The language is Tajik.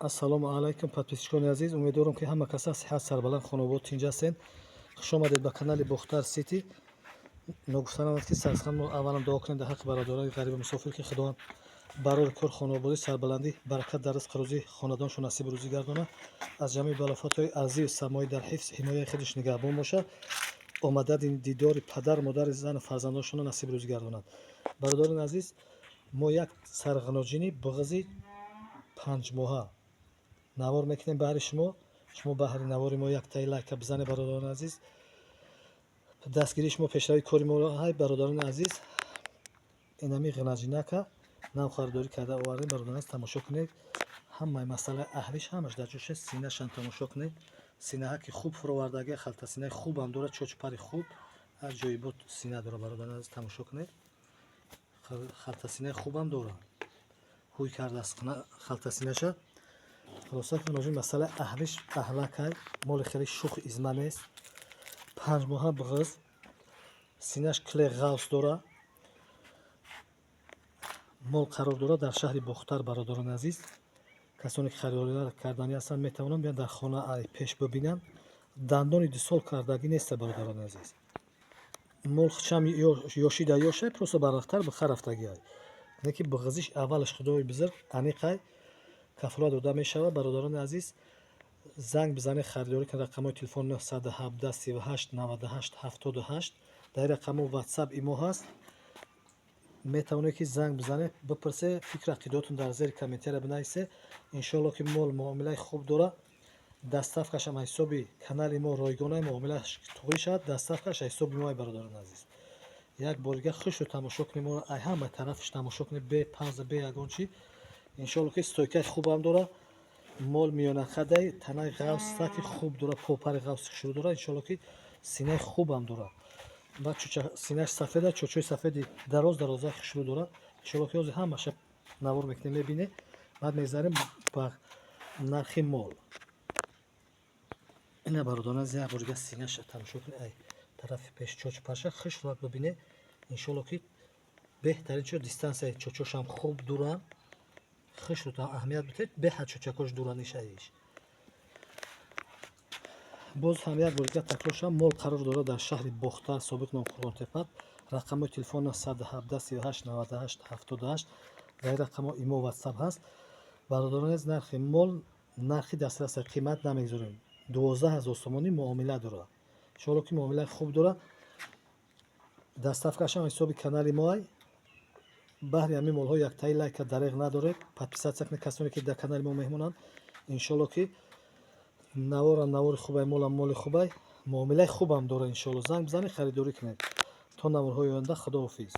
Ассалому алайкум, подписчикони азиз. Умедворам, ки ҳама каса сиҳат, сарбаланд, хонобод, тинҷ ҳастед. Хуш омадед ба канали Бохтар Сити. Ногуфта намонад, ки сарсхан мо аввалан дуо кунем дар ҳаққи бародарони ғариби мусофир, ки Худованд барори кор, хонободӣ, сарбаландӣ, баракат дар ризқу рӯзӣ хонадоншон насибу рӯзӣ гардонад, аз ҷамъи балофатҳои арзию самоӣ дар ҳифз ҳимояи худаш нигаҳбон бошад, омадади дидори падар, модари, зану фарзандоншонро насиб рӯзӣ гардонад. Бародарони азиз, мо як сарғаноҷини буғизи 5 моҳа навор мекунем баҳри шумо. Шумо баҳри навори мо яктаи лайка бизанед, бародарони азиз. Дастгирии шумо пешравии кори мо ҳай. Бародарони азиз, инами ғинаҷинака нав харидорӣ карда овардем. Бародарони азиз, тамошо кунед, ҳамаи масъалаи аҳлиш ҳамаш дар ҷоша. Синашам тамошо кунед, синаҳаки хуб фуровардаги, халтасинаи хубам дорад, чочу пари хуб, аҷоибот сина дорад. Бародарони азиз, тамошо кунед, халтасинаи хубам дорад, ҳуй кардааст халтасинаша. Хулоса, ки масъалаи аҳлиш аҳлакай, моли хеле шух изма нест. 5 моҳа буғиз, синаш киле ғавс дорад. Мол қарор дорад дар шаҳри Бохтар. Бародарони азиз, касоне ки харидорӣ карданӣ ҳастанд, метавонанд биёнд, дар хона пеш бибинанд. Дандони дусол кардагӣ неста, бародарони азиз. Мол хчам ёшида ёшай, просто барвақттар биха рафтагиай, не ки буғизиш аввалаш, Худои бузург, аниқай, кафолат дода мешавад. Бародарони азиз, занг бизанед, харидорӣ кунед. Рақамҳои телефон 917 38 98 78. Дар ин рақамҳо Ватсап, Имо ҳаст. Метавонед, ки занг бизанед, бипурсе, фикру ақидаотон дар зери комментария бинависе. Иншоалло, ки мол муомилаи хуб дорад, доставкашам аз ҳисоби канали мо ройгона, муомилааш туғрӣ шавад, доставкаш аз ҳисоби мо. Бародарони азиз, як бор дига хушро тамошо кунем, ай ҳама тарафаш тамошо кунем, бе пауза, бе ягон чӣ. Иншоалло, ки стойкаи хубам дорад. Мол миёнақадай, танаи ғавсаки хуб дорад, попари ғавси хушрӯ дорад. Иншоалло, ки синаи хубам дорад. Баъд синааш сафеда, чочои сафеди дароз дарозаи хушрӯ дорад. Иншоалло, ки ҳозир ҳамаша навор мекунем, мебинед. Баъд мегзарем ба нархи мол. Ина, бародарон азиз, як бор дига синаша тамошо кунед, ай тарафи пеш чочу паша хушрӯак бибинед. Иншоалло, ки беҳтарин чо, дистанцияи чочошам хуб дуранд. Хушрӯ аҳамият бидиҳед, беҳад чочакош дуранишаиш. Боз ҳам як бор дига такрор шавам: мол қарор дорад дар шаҳри Бохтар, собиқ ном Қурғонтепа. Рақамҳои телефон 917 38 98 78. Дар ин рақамҳо Имо, Ватсап ҳаст. Бародарон азиз, нархи мол нархи дастрас, қимат намегузорем. 12 000 сомонӣ, муомила дорад. Иншоалло, ки муомилаи хуб дорад, доставкашам ҳисоби канали моай. Баҳри ҳамин молҳо яктаи лайка дареғ надоред, подписаться кунед, касоне ки дар канали мо меҳмонанд. Иншоалло, ки наворам навори хубай, молам моли хубай, муомилаи хубам дорад. Иншоалло, занг бизанед, харидорӣ кунед. То наворҳои оянда, худоҳофиз.